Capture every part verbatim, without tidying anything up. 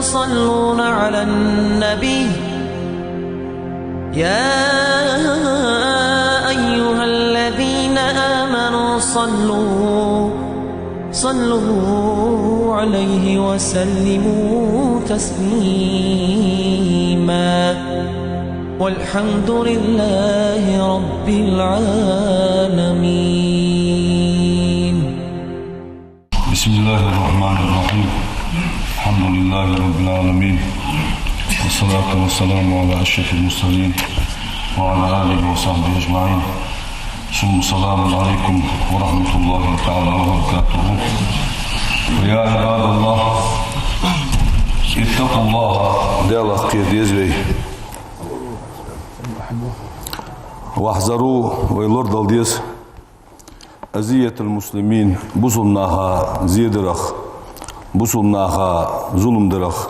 يصلون على النبي، يا أيها الذين آمنوا صلوا، صلوا عليه وسلموا تسليما. والحمد لله رب العالمين. بسم الله الرحمن الرحيم. الحمد لله رب العالمين. والصلاة والسلام على أشرف المرسلين وعلى آله وصحبه أجمعين. ثم السلام عليكم ورحمة الله تعالى وبركاته. ويا عباد الله، اتقوا الله. Даьлах кхера деза вай. واحذروا, вай лорадала деза. أذية المسلمين, бусалба наха зе дарах, бусалба наха зулам дарах,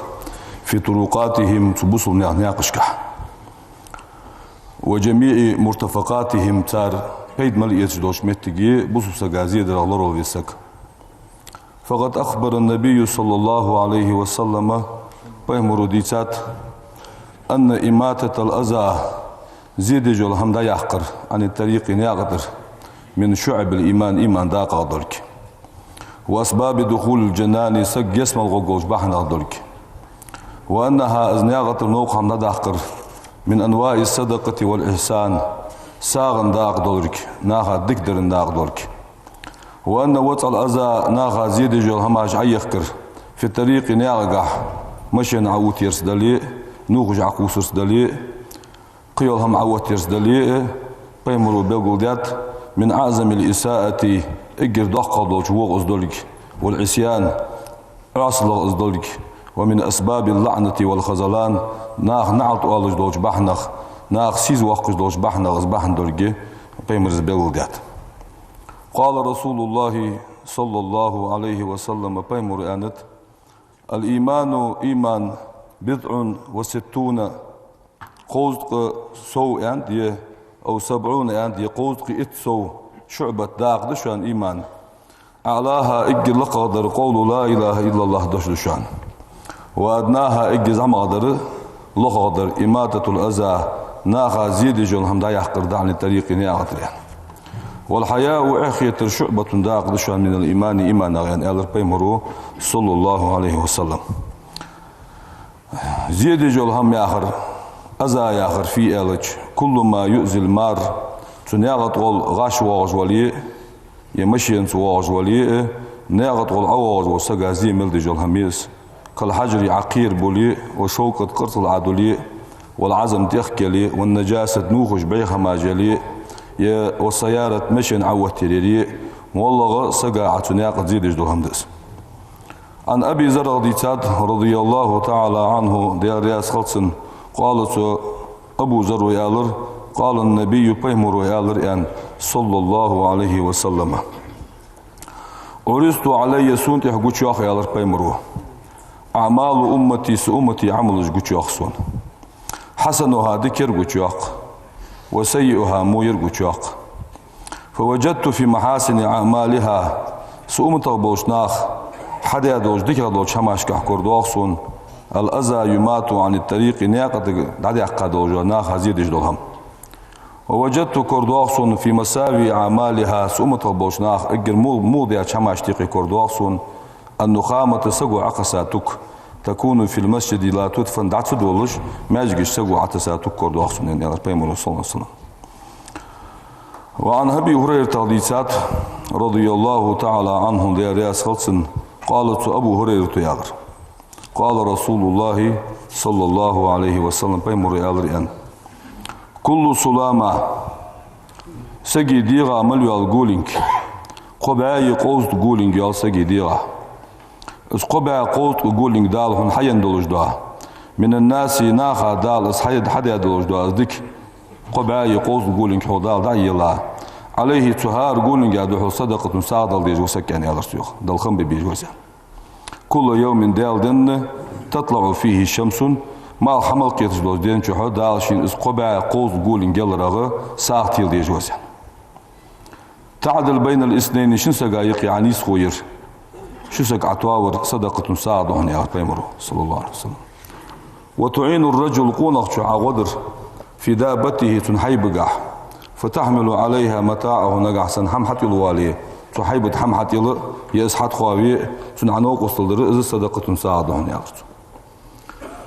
في طرقاتهم, цу бусалба наьха наькъашкахь, وجميع مرتفقاتهم, цар пайда мел эцаш долча моттиге бусалба сага зе дарах лоравала веза саг. فقد أخبر النبي صلى الله عليه وسلم, пайхамаро дийцад, أن إماطة الأذى, зе деш йола хӀама дӀаяккхар, عن الطريق, наькъа тӀара, من شعب الإيمان, иман дакъах долга, وأسباب دخول الجنان, саг ялсмале гӀоргволча бахьанех долга, وأنها, из наькъа тӀара новкъа хӀама дӀадаккхар, من أنواع الصدقة والإحسان, сагӀан дакъа долга, наха дика даран дакъа долга, وأن وضع الأذى, наха зе деш йола хӀамаш Ӏоехкар, في الطريق, наькъагахь, машен Ӏоуттарца дале а, нувхаш Ӏокхувсарца дале а, кхыйола хӀама Ӏоуттарца дале а, пайхамаро белгалдаьд, من أعظم الإساءة, эггара доккхагӀа долча вогӀа из долга, والعصيان, Ӏоасалах из долга, ومن أسباب اللعنة والخذلان, наха наӀалт оалаш долча бахьанех, наха сийсаз воаккхаш долча бахьанех из бахьан долга, пайхамаро из белгалдаьд. قال رسول الله صلى الله عليه وسلم, пайхамаро аьннад: الإيمان, иман, بضع وستون, кхузткъа сов аьннад, е, أو سبعون аьннад, е кхузткъа итт сов, شعبة, дакъа да шоана иман. أعلاها, эггара лакхагӀдар, قول لا إله إلا الله дош да шоана. وأدناها, эггара зӀамагӀдар, лохагӀдар, إماطة الأذى, наха зе деш йола хӀама дӀаяккхар да, عن الطريق, наькъа тӀара. والحياء, эхь хетар, شعبة, дакъа да шоана, من الإيمان, иманах, аьнна, аьлар пайхамаро, صلى الله عليه وسلم. Зе деш йола хӀама яхар, أذى яхар фуй аьлча, كل ما يؤذي المار, цу наькъа тӀа гӀолла гӀаш воагӀаш вале а, е машенаца воагӀаш вале а, наькъа тӀа гӀолла ӀовоагӀаш волча сага зе мел деш йола хӀама я из. كالحجر, Ӏокхера боале а, والشوكة, къарцал Ӏодуле а, والعظم, тӀехк яле а, والنجاسة, нувхаш, бӀеха хӀамаш яле а, е, والسيارة, машен Ӏоуттар яле а, моллагӀа сага Ӏа цу наькъа тӀа зе деш дола хӀама да из. عن أبي ذر, дийцад, رضي الله تعالى عنه, Даьла раьза хилва цунна, قال, цу Абу Зарро аьлар, قال النبي, пайхамаро аьлар, аьнна, صلى الله عليه وسلم. عرضت علي, сона тӀехьа гучайоах, аьлар пайхамаро, أعمال أمتي, са уммата Ӏамалаш гучайоах сона. حسنها, дикаяр гучайоаккх, وسيئها, войяр гучайоаккх. فوجدت في محاسن أعمالها, са умматах болча наха хьадаь долча дикагӀа долча хӀамашкахь корадоагӀа сона, الأذى يماط عن الطريق, наькъа тӀа дӀадаьккха долаш дола, наха зе деш дола хӀама. ووجدت, корадоагӀа сона, في مساوي أعمالها, са умматах болча наха эггара мугӀ-, мугӀа даьча хӀамашта юкъе корадоагӀа сона, النخامة, саго Ӏокхесса тук, تكون في المسجد لا تدفن, дӀа ца долаш, маьждиге саго Ӏотесса тук корадоагӀа сона, аьнна, аьлар пайхамаро, صلى الله عليه وسلم. وعن أبي هريرة, дийцад, رضي الله تعالى عنه, Даьла раьза хилва цунна, قال, цу Абу ХӀурайрата аьлар, قال رسول الله صلى الله عليه وسلم, пайхамаро аьлар, аьнна: كل سلامى, сага дегӀа мел йола гулинг, кхо бӀаьи кхузткъа гулинг йола сага дегӀа. Из кхо бӀаь кхузткъа гулинг Дала хьона хьаенна долаш дола, من الناس, наха Дала из хьа-, хьадаь долаш дола из дика, кхо бӀаьи кхузткъа гулинг хьона Дала дӀа а елла, عليه, цу хӀара гулинга духьал, صدقة, сагӀа дала дезаш ва саг, аьнна, аьлар цо, йоах, Дала хам бе безаш ва из, аьнна. كل يوم, Даьла дийнахьа, تطلع فيه الشمس, малх хьа мел кхеташ долча дийнахьа Дала шийна из кхо бӀаь кхузткъа гулинг яларах сагӀа тела дезаш ва из, аьнна. تعدل بين الاثنين, шин сага юкъе Ӏонийсхо яр. ши саг Ӏатоавар садакъатун сагӀа да хьона, аьлар пайхамаро, саллаллаху Ӏалайхи ва саллам. وتعين الرجل къонахчо Ӏа гӀо дар في دابته цун хьайбагахь, فتحمل عليها متاعه нагахь санна хӀама хьатӀайолавале, цу хьайба тӀа хӀама хьатӀайола, е из хьатӀахоаве, цунна Ӏа новкъостал дар, из садакъатун сагӀа да хьона, аьлар цо.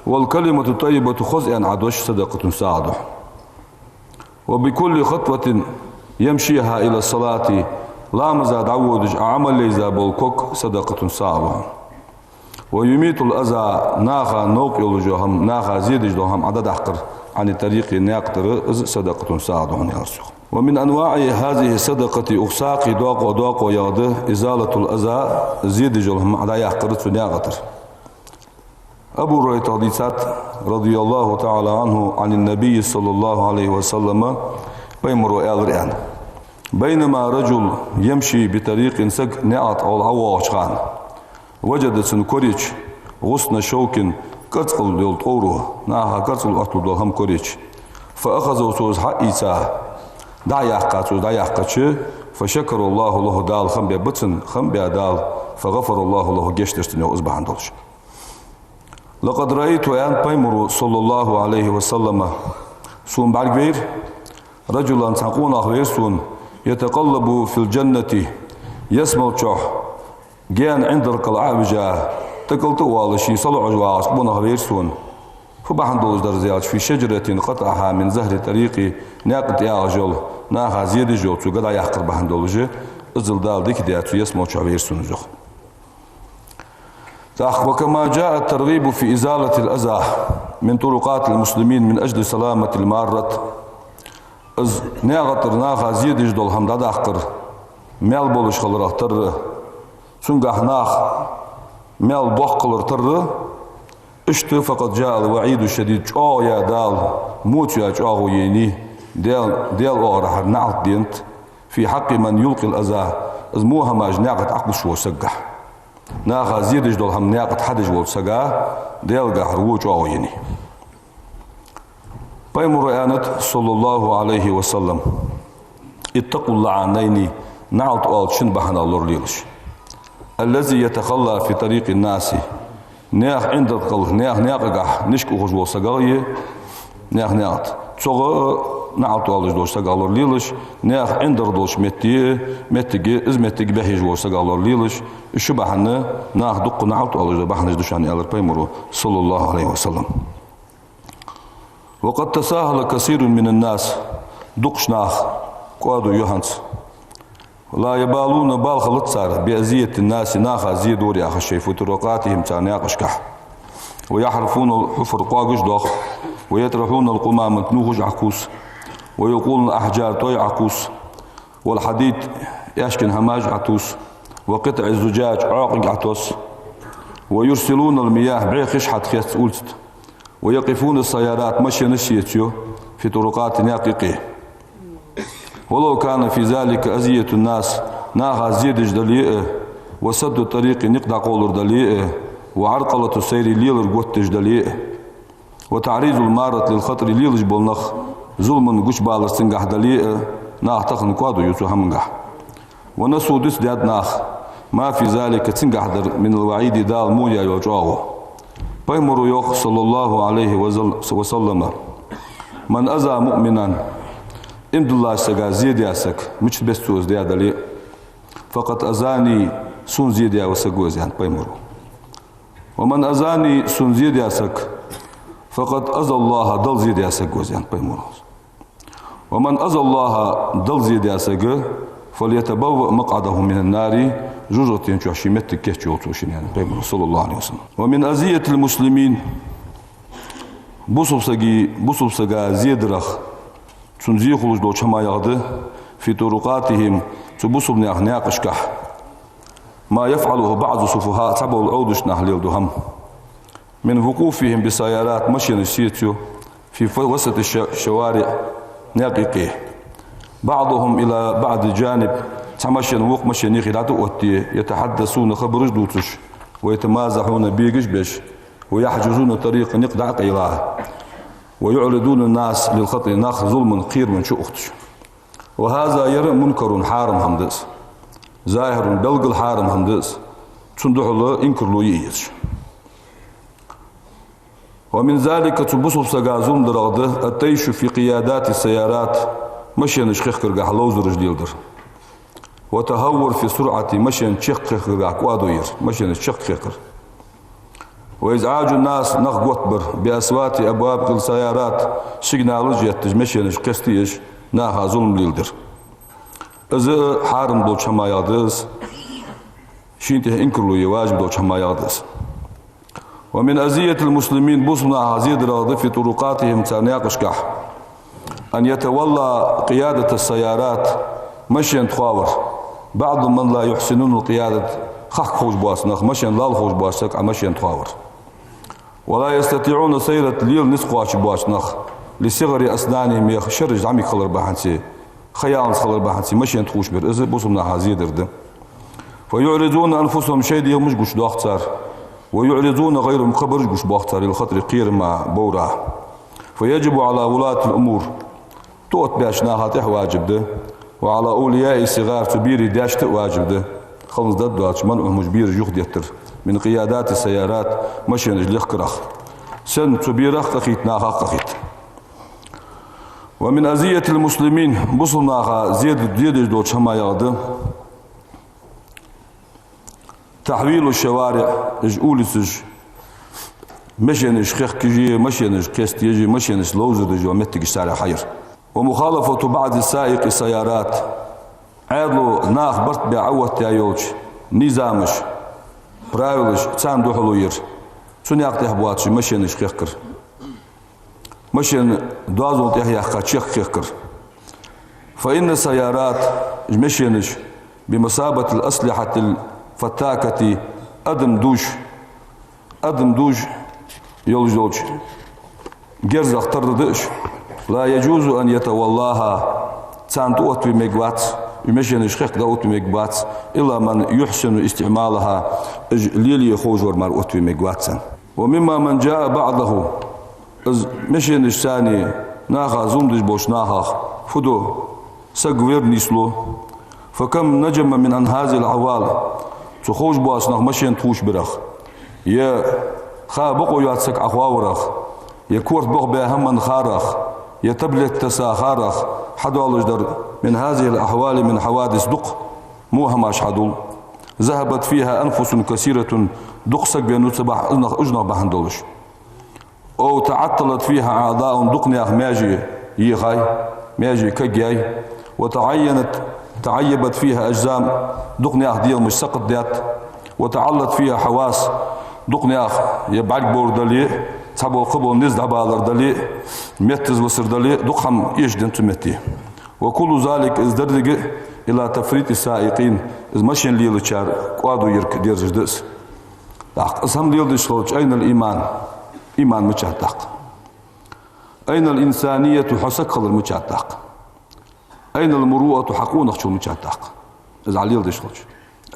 والكلمة الطيبة хоза аьнна Ӏа дош садакъатун сагӀа да хьона. وبكل خطوة يمشيها إلى الصلاة ламаза дӀаводаш Ӏа Ӏамал ейза бола ког садакъатун сагӀа да хьона. ويميت الأذى наха новкъа йолаш йола хӀама, наха зе деш дола хӀама Ӏа дӀадаккхар عن الطريق наькъа тӀара, из садакъатун сагӀа да хьона, аьлар цо. ومن أنواع هذه الصدقة укх сагӀий докъо-докъо ягӀа да إزالة الأذى зе деш йола хӀама Ӏа дӀаяккхар цу наькъа тӀара. Абу ХӀурайрас дийцад, رضي الله تعالى عنه عن النبي صلى الله عليه وسلم пайхамаро аьлар аьнна: بينما رجل يمشي بطريق саг наькъа тӀа ӀовоагӀача хана, وجد цунна корайича غصن شوك кӀарцӀкъал йола тӀовра, наха кӀарцӀкъал отталу дола хӀама корайича, فأخذه цо из хьаийца, дӀаяьккха цо из дӀаяьккхача, فشكر الله له Дала хам бе ба цунна, хам бе Дала, فغفر الله له гешт дир цунна, йоах, из бахьан долаш. لقد رأيت аьнна пайхамаро, صلى الله عليه وسلم, сона бӀаргавайра, رجلا цхьа къонах вайра сона, يتقلب في الجنة ялсмала чу гаьна ӀиндагӀкъал Ӏовижа, тӀакӀал тӀа а воалаш, ший салоӀаш вагӀаш къонах вайра сона. Фу бахьан долаш дар из аьлча, في شجرة قطعها من ظهر الطريق наькъа тӀа ягӀаш йола, наха зе деш йола цо га дӀаяккхар бахьан долаш, иззал Дала дика даь цу ялсмала чу вайра сона из, йоах. ТӀаккха وكما جاء الترغيب في إزالة الأذى من طرقات المسلمين من أجل سلامة المارة. Из наькъа тӀара наха зе деш дола хӀама дӀадаккхар маьл болаш хиларах тарра, цунгахь наха маьл боккха хилар тарра, иштта فقد جاء الوعيد الشديد чӀоагӀа яь Дала моцу яь чӀоагӀо енай, Даьла, Даьла оагӀорахьара наӀалт денад, في حق من يلقي الأذى из во хӀамаш наькъа тӀа Ӏокхувсаш волча сагагахь. Наха зе деш дола хӀама наькъа тӀа хьадеш волча сага Даьлагахьара во чӀоагӀо енай. Пайхамаро аьннад, صلى الله عليه وسلم: اتقوا اللعانين наӀалт оалача шин бахьанах лоралелаш. الذي يتخلى في طريق الناس наьха ӀиндагӀкъал, наьха наькъагахь нишка ухаш вола сагах е, наьха наькъа тӀа. Цох а наӀалт оалаш долча сагах лоралелаш, наьха ӀиндагӀ долча метте, моттиге, из моттиг бехьежа волча сагах лоралелаш, уж ши бахьан наха дукха наӀалт оалаш дола бахьанаш да шоана, аьлар пайхамаро, صلى الله عليه وسلم. وقد تساهل كثير من الناس дукхача наха кӀоадо я хӀанз. لا يبالون бала хилац цар بأذية الناس наха зе дора яхаш шоай في طرقاتهم цар наькъашкахь. ويحفرون الحفر кӀоагаш доах, ويطرحون القمامة нувхаш Ӏокхувс, ويلقون الأحجار тӀой Ӏокхувс, والحديد аьшкан хӀамаш Ӏотувс, وقطع الزجاج Ӏоакхаш Ӏотос, ويرسلون المياه бӀехаш хьатӀахец улица тӀа. ويقفون السيارات машенаш сецайо في طرقات наькъа юкъе. ولو كان في ذلك أذية الناس наха зе деш дале а, وسد الطريق никъ дӀакъовлар дале а, وعرقلة السير лелар готтадеш дале а, وتعريض المارة للخطر лелаш бола нах зулама гучабалар цунгахь дале а, наха тахан кӀоадо я цу хӀамангахь. ونسوا дицдаьд наха ما في ذلك цунгахь дар من الوعيد Дала во яь йола чӀоагӀо. Пайхамаро йоах, صلى الله عليه وسلم: من أذى مؤمنا иман диллача сага зе даь саг, мича беса цо из даь дале а, فقد أذاني сона зе даь ва саг ва из, аьннад пайхамаро. ومن أذاني сона зе даь саг, فقد أذى الله Далла зе даь саг ва из, аьннад пайхамаро. ومن أذى الله Далла зе даь саг, فليتبوأ مقعده من النار жожагӀатен чу ший моттиг кийчйойла цо шийна, аьннад пайхамаро, صلى الله عليه وسلم. ومن أذية المسلمين бусалба сага, бусалба сага зе дарах, цунна зе хулаш долча хӀамаех да في طرقاتهم цу бусалба наьха наькъашкахь ما يفعله بعض السفهاء цхьабола Ӏовдача наха леладу хӀама. من وقوفهم بالسيارات машенаш сецайо في وسط الشوارع наькъа юкъе. بعضهم إلى بعض جانب цхьа машен вокха машена юхе дӀатӀаотте, يتحدثون хабараш дувцаш, ويتمازحون бегаш беш, ويحجزون الطريق никъ дӀа а къайла, ويعرضون الناس للخطر нах зулама кхерама чу ухаш. وهذا ер منكر хьарам хӀама да из. ظاهر белггала хьарам хӀама да из. Цунна духьала инкарло е езаш. ومن ذلك, цу бусалба сага зулам дарах да, الطيش في قيادات السيارات, машенаш хехкаргахьа ловзараш леладар. والتهور في السرعة, машен чакххехкаргахьа кӀоадо яр, машенаш чакххехкар. وإزعاج الناس, нах готбар, بأصوات أبواق السيارات, сигналаш етташ, машенаш кхестаеш, наха зулам леладар. Из хьарам долча хӀамаех да из, шийна тӀа инкарло е важиб долча хӀамаех да из. ومن أذية المسلمين, бусалба наха зе дарах да, في طرقاتهم, цар наькъашкахь, أن يتولى قيادة السيارات, машен тховар, بعض من لا يحسنون القيادة, хахка ховш боаца нах, машен лала ховш боаца саг Ӏа машен тховар. ولا يستطيعون السير, лела низ кхоачаш боаца нах, لصغر أسنانهم, ех шераш зӀамига хилар бахьанца, ха яланза хилар бахьанца машен тхувш бар, из бусалба наха зе дар да. فيعرضون أنفسهم, шоай дегӀамаш гучадоах цар, ويعرضون غيرهم, кхыбараш гучабоах цар, للخطر, кхерама, бовра. فيجب على ولاة الأمور, тӀаоттабаьча наха тӀехьа важиб да, وعلى أولياء الصغار, цу берий даьшта а важиб да, халонца дад доацаш, منعهم, уж бераш юхадеттар, من قيادات السيارات, машенаш лехкарах. Санна цу берах къахийтта, нахах къахийтта. ومن أذية المسلمين, бусалба наха зе, зе деш долча хӀамаех да, تحويل الشوارع, уж улицаш, машенаш хехкаш е, машенаш кхестаеш е, машенаш ловзадеш йола моттигаш царех хьаяр. ومخالفة بعض سائقي السيارات, Ӏаьдало наха барт бе Ӏооттаяь йолча низамаша, правилаша, царна духьало яр. Цу наькъа тӀехьа боацаш машенаш хехкар. Машен доазол тӀехьа яьккха чакххехкар. فإن السيارات, уж машенаш, بمثابة الأسلحة الفتاكة, адам дувш, адам дувш йолаш йолча герзах тара да уж. لا يجوز أن يتولاها, царна тӀаоттаве мегаш вац, уж машенаш хехка дӀаоттаве мегаш вац, إلا من يحسن استعمالها, уж лелае ховш вар мара оттаве мегаш вац царна. ومما من جاء بعده, из машенаш санна наха зулам деш болча нахах фу ду, саг вер нийслу. فكم نجم من هذه الأحوال, цу ховш боаца нах машен тхувш барах, е ха бокъо йоаца саг Ӏоховрах, е корта бохабаь хӀаман харах, е таблетка тесса харах хьадоалаш дар, من هذه الأحوال من حوادث, дукха во хӀамаш хьадул, ذهبت فيها أنفس كثيرة, дукха саг веннав цу бахь-, уж нах, уж нах бахьан долаш. أو تعطلت فيها أعضاء, дукха наьха маьже ехай, маьже кагъяьй, وتعينت, تعيبت فيها أجسام, дукха наьха дегӀамаш сакхатдаьд, وتعلت فيها حواس, дукха наьха е бӀарг бовр дале, цхьабола кхыбола низ дӀабалар дале, меттаза висар дале, дукха хӀама эшаденнад цу метте. وكل ذلك, из деррига, إلى تفريط السائقين, из машен лелачар кӀоадо ярга дерзаш да из. ТӀаккха из хӀама леладеш хилча, أين الإيمان, иман мичад тӀаккха? أين الإنسانية, хьо саг хилар мичад тӀаккха? أين المروءة, хьа къонахчал мичад тӀаккха? Из Ӏа леладеш хилча.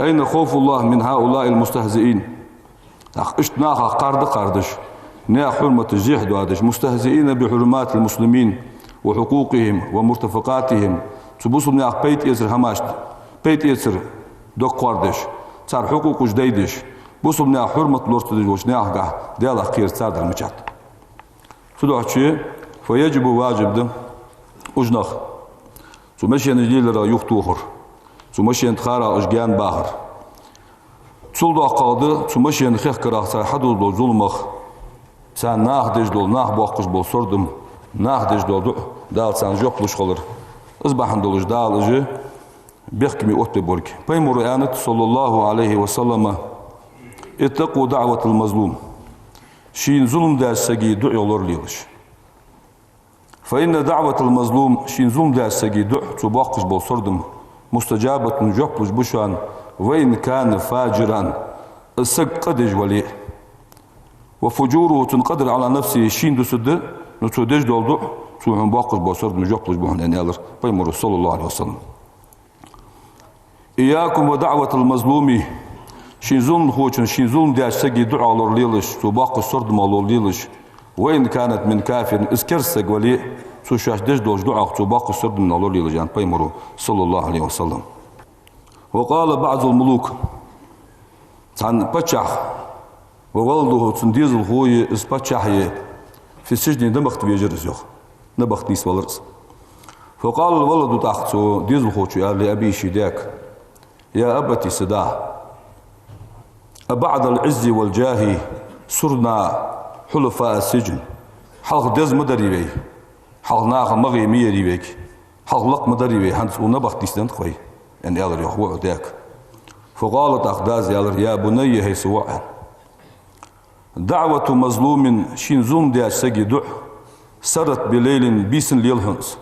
أين خوف الله من هؤلاء المستهزئين? ТӀаккха иштта нахах кхарда кхардаш, наьха хьурматаш зехьа доадеш, مستهزئين بحرمات المسلمين وحقوقهم ومرتفقاتهم, цу бусалба наьха пайда эцар хӀамашта, пайда эцар дог кхоардеш, цар хьукъукъаш дайдеш, бусалба наьха хьурмат лорца деш волча наьхагахьа Даьлах кхераш цар дар мичад. Цудухьа, فيجب, важиб да уж нах, цу машенаш леларах юхатохар, цу машен тӀа харах уж гаьна бахар. Цул доккхагӀа да цу машен хехкарах, цар хьадувлаш долча зуламах, царна наха деш дола, наха боаккхаш бола сардам, наха деш дола дуӀа, Дала царна жоп луш хилар. Из бахьан долаш Дала уж бехкаме оттабергба. Пайхамара аьннад, صلى الله عليه وسلم: اتقوا دعوة المظلوم. Шийна зулам даьча сага дуӀа лоралелаш. فإن دعوة المظلوم, шийна зулам даьча сага дуӀа, цо боаккхаш бола сардам, مستجابة, жоп луш ба шоана, وإن كان فاجرا, из саг къа деш вале а. وفجوره, цун къа дар, على نفسه, шийна дусаргда, но цо деш дола дуӀа, цо хьона боаккхаш бола сардам жоп луш ба хьона, аьнна, аьлар Пайхамара, صلى الله عليه وسلم. إياكم ودعوة المظلوم. Шийна зуламхочун, шийна зулам даьча сага дуӀа лоралелаш, цо боаккхача сардамах лоралелаш. وإن كانت من كافر, из керста саг вале а, цо шоашта деш долча дуӀах, цо боаккхача сардамах лоралелаш, аьннад Пайхамара, صلى الله عليه وسلم. وقال بعض الملوك. Цхьан паччахь, وولده, цун дезалхо а, из паччахь а, في السجن, набахта вежар из, йоах. Набахта нийсвелар из. فقال الولد, тӀаккха цу дезалхочо аьлар لأبيه, ший даьга: يا أبت, са да, أبعد العز والجاه صرنا حلفاء السجن. Хьалха деза ма дарий вай, хьалха наха магӀий ма ярий вайга, хьалха лакха ма дарий вай, хӀанз укх набахта нийсденнад-кх вай, аьнна, аьлар, йоах, воӀо даьга. فقال, тӀаккха дас аьлар: يا بني, хӀай са воӀ, аьнна. دعوة مظلوم, шийна зулам даьча сага дуӀа, سرت بليل, бийсан лела хьона из.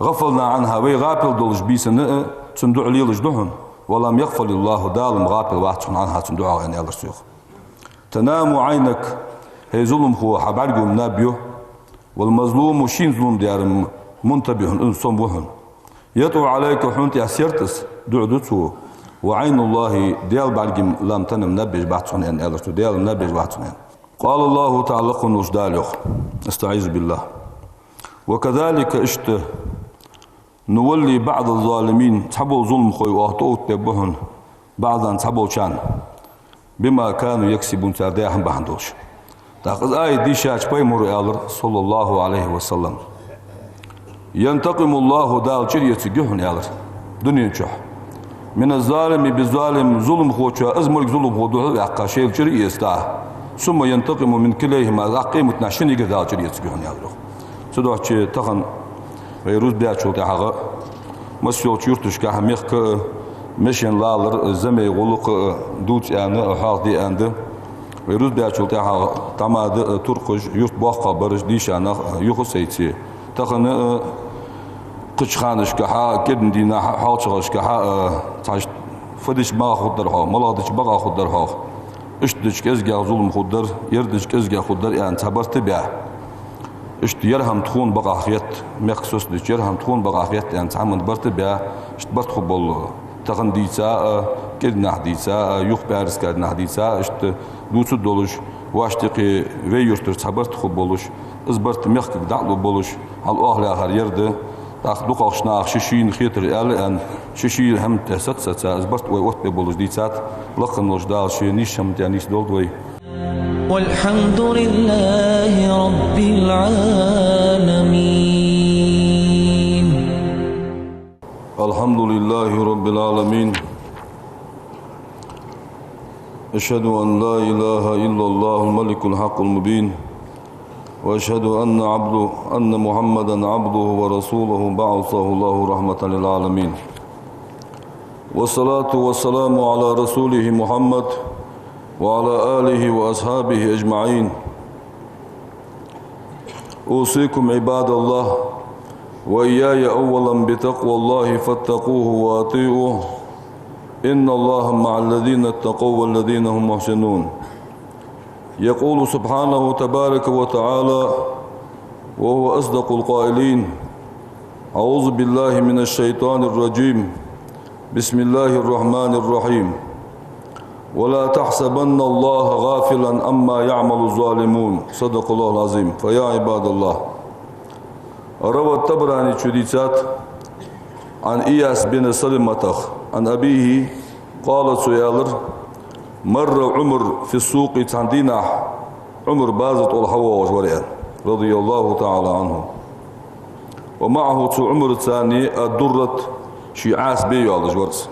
غفلنا عنها, вай гӀапил долаш бийсан а цун дуӀа лелаш да хьона. ولم يغفل الله, Дала-м гӀапил вац хьона, عنها, цун дуӀах, аьнна, аьлар цо, йоах. تنام عينك, хӀай зуламхо, хьа бӀарго-м наб ю. والمظلوم, шийна зулам даьр-м, منتبه, из сом ва хьона. يدعو عليك, хьона тӀа серта из, дуӀа ду цо. وعين الله, Даьла бӀарга-м, لم تنم, наб еш бац хьона, аьнна, аьлар цо, Даьла-м наб еш вац хьона, аьнна. قال الله تعالى, лакха волаш вола Дала йоах: أستعيذ بالله. وكذلك, иштта, نولي بعض الظالمين, цхьабола зуламхой оаха тӀаоттабергба хьона, بعضا, цхьаболчарна, بما كانوا يكسبون, цар даь хӀама бахьан долаш. ТӀаккха из аят дийшача, пайхамаро аьлар, صلى الله عليه وسلم: ينتقم الله, Дала чӀир эцаргья хьона, аьлар, дунен чухь, من الظالم بالظلم, зуламхочоа из морг зуламхо духьал а ваьккха, шоайла чӀир а эцад. ثم ينتقم من كليهما, из къематдийнахьа шиннегара Дала чӀир эцаргья хьона, аьлар, йоах. Цудухьа тахан вай рузбаьчул тӀехьагӀа массайолча юрташкахьа мехка а, машен лалар а, замей гӀулакх а, дувца аьнна а, хьоахаде аьнна да. Вай рузбаьчул тӀехьагӀа тхьамада а, туркхаша, юрт боккхагӀбараш, дийша нах а юха а сайце. Тахан а кхыча ханашкахьа, кӀиран дийнахьа, хьоалчагӀашкахьа а, цхьа фу дича магӀа хургдар хьогӀ, малагӀа дича бакъахьа хургдар хьогӀ. Иштта дича кӀезигагӀа зулам хургдар, ер дича кӀезигагӀа хургдар аьнна, цхьа барт а баь. Иштта ярхӀам тхона бакъахьа хет, мехка соцадича ярхӀам тхона бакъахьа хет аьнна, цхьа хӀаман барт а баь, иштта барт хургбола. Тахан дийца а, кӀирнахьа дийца а, юха пӀаьраска дийнахьа дийца а, иштта дувцаргдолаш, вӀаштӀехьа вай юртара цхьа барт хургболаш, из барт мехкага дӀалургболаш, хьал оаха лаьхар ер да. ТӀаккха дукхагӀча наха ший-шийна хетар аьле а аьнна, ший-ший хӀаман тӀа саца-саца, из барт вай оттабергболаш дийцад, лакха волаш вола Дала ший нийсача хӀаман тӀа нийсдолда вай. والحمد لله رب العالمين. الحمد لله رب العالمين. أشهد أن لا إله إلا الله الملك الحق المبين. وأشهد أن عبده، أن محمدا عبده ورسوله بعثه الله رحمة للعالمين. والصلاة والسلام على رسوله محمد وعلى آله وأصحابه أجمعين. أوصيكم عباد الله وإياي أولا بتقوى الله فاتقوه وأطيعوه. إن الله مع الذين اتقوا والذين هم محسنون. يقول سبحانه تبارك وتعالى وهو أصدق القائلين: أعوذ بالله من الشيطان الرجيم. بسم الله الرحمن الرحيم. ولا تحسبن الله غافلا عما يعمل الظالمون. صدق الله العظيم. فيا عباد الله. روى الطبراني, цо дийцад, عن إياس بن سلمة عن أبيه قال, цо аьлар: مر عمر في السوق, цхьан дийнахьа Ӏумар базар тӀагӀолла хьавоагӀаш вар, аьнна, رضي الله تعالى عنه. ومعه, цу Ӏумарца цхьана, الدرة, ший Ӏаса бе йоаллаш вар из.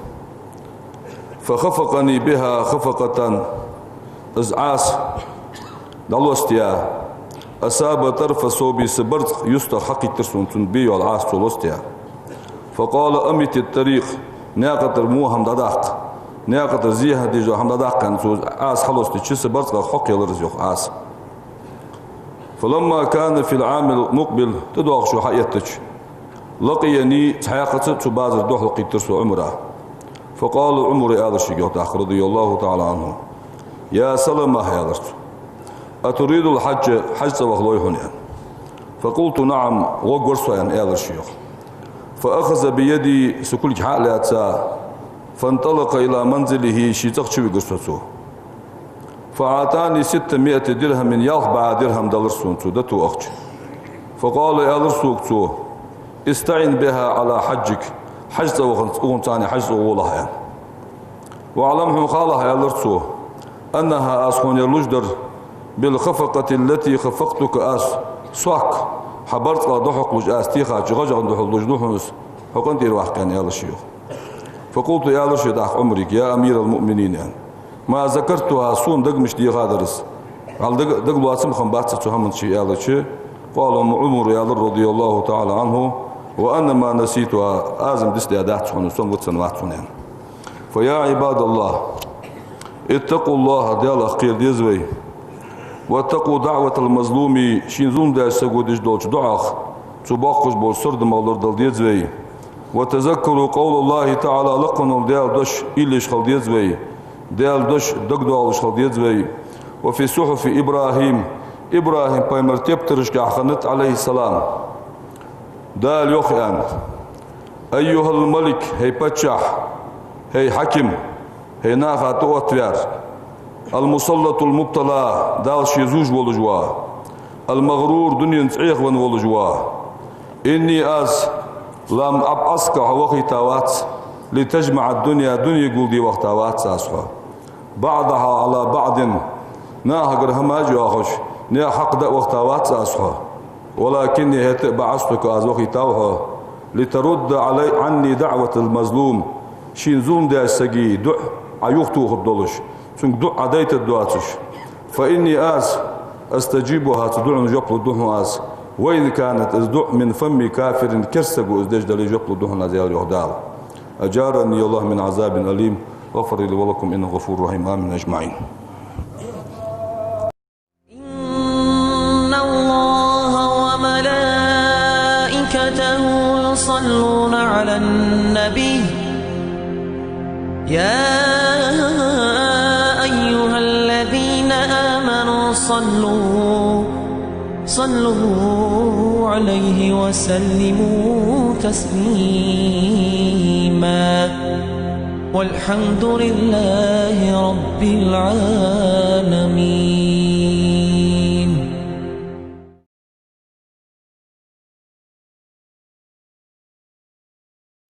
فخفقني بها خفقة, из Ӏаса дӀалостаяь, أصاب طرف ثوبي, са барзкъа юстах хьакхийттар сона цун бе йоалла Ӏаса цо лостаяь. فقال: أمت الطريق, наькъа тӀара во хӀама дӀадаккха, наькъа тӀара зе хьадеш дола хӀама дӀадаккха, аьнна, цо Ӏаса хьалостича, са барзкъах хьокхаелар из, йоах, Ӏаса. فلما كان في العام المقبل, тӀадоагӀача шу хьаэттача, لقيني, цхьаькхаза цу базара духьалкхийттар со Ӏумара. فقال, Ӏумара аьлар шийга, йоах, тӀаккха, رضي الله تعالى عنه: يا سلمة, аьлар цо, أتريد الحج, хьаж цӀа ваха лой хьона, аьнна. فقلت: نعم, гӀоргвар со, аьнна, аьлар ше, йоах. فأخذ بيدي, са кулг хьа а лаьца, فانطلق إلى منزله, ший цӀагӀа чувигар со цо. فأعطاني ستمائة درهم, ялх бӀаь дирхӀам делар сона цо, дото ахча. فقال, аьлар сога цо: استعن بها على حجك, хьаж цӀа ваханца, укхунца цхьана хьаж цӀа гӀолахь, аьнна. «واعلم», хьона халахь, аьлар цо, «أنها», аз хьона ер луш дар, «بالخفقة التي خفقتك», аз сох хьа барзкъах дӀахьокхалуш аз техача гӀажагӀа духьал луш да хьона из, хьо къинтӀера ваккха, аьнна, аьлар шийх. «فقلت», аьлар ше тӀаккха Ӏумарга: «يا أمير المؤمنين», аьнна, «ما ذكرتها», сона дагамаш дийхадар из. Хьал даг-, дагалоацам хиннабац цу хӀаман, ше аьлча, «قال», Ӏумара аьлар, رضي الله تعالى عنه: «وأنا ما نسيتها», аз-м дицдаь дац хьона, со-м вицвенна вац хьона, аьнна. «فيا عباد الله، اتقوا الله», Далах кхера деза вай. «واتقوا دعوة المظلوم», шийна зулам даьча саго деш долча дуӀах, цо боаккхаш болча сардамах лорадала деза вай. «وتذكروا قول الله تعالى», лакха волча Даьла дош уйла еш хила деза вай. Даьла дош дагадоалаш хила деза вай. «وفي صحف إبراهيم», ИбрахӀим пайхамара тептарашка хиннад, عليه السلام. Дала йоах, аьнна: «أيها الملك», хӀай паччахь, хӀай хьаким, хӀай наха тӀаоттаваьр, «المسلط المبتلى», Дала ше зувш волаш вола, «المغرور», дуненца Ӏехавенна волаш вола, «إني», аз, «لم أبعثك», хьо вахийта вац, «لتجمع الدنيا», дуне гулде вахийта вац аз хьо. «بعضها على بعض», нахагара хӀамаш йоахаш, наьха хьакъ даа вахийта вац аз хьо. «ولكني», хӀаьта а, «بعثتك», аз вахийтав хьо, «لترد علي، عني دعوة المظلوم», шийна зулам даьча сага дуӀа Ӏа юхатохаргдолаш, цунга дуӀа Ӏа дайтаргдоацаш. «فإني», аз, «أستجيبها», цу дуӀанна жоп лургда хьона аз, «وإن كانت», из дуӀа, «من فم كافر», керста саго из деш дале, жоп лургда хьона аз, аьлар йоах Дала. «أجارني الله من عذاب أليم، غفر لي ولكم، إنه غفور رحيم. آمين أجمعين». إن الله وملائكته يصلون على النبي، يا أيها الذين آمنوا صلوا، صلوا عليه وسلموا تسليما. والحمد لله رب العالمين.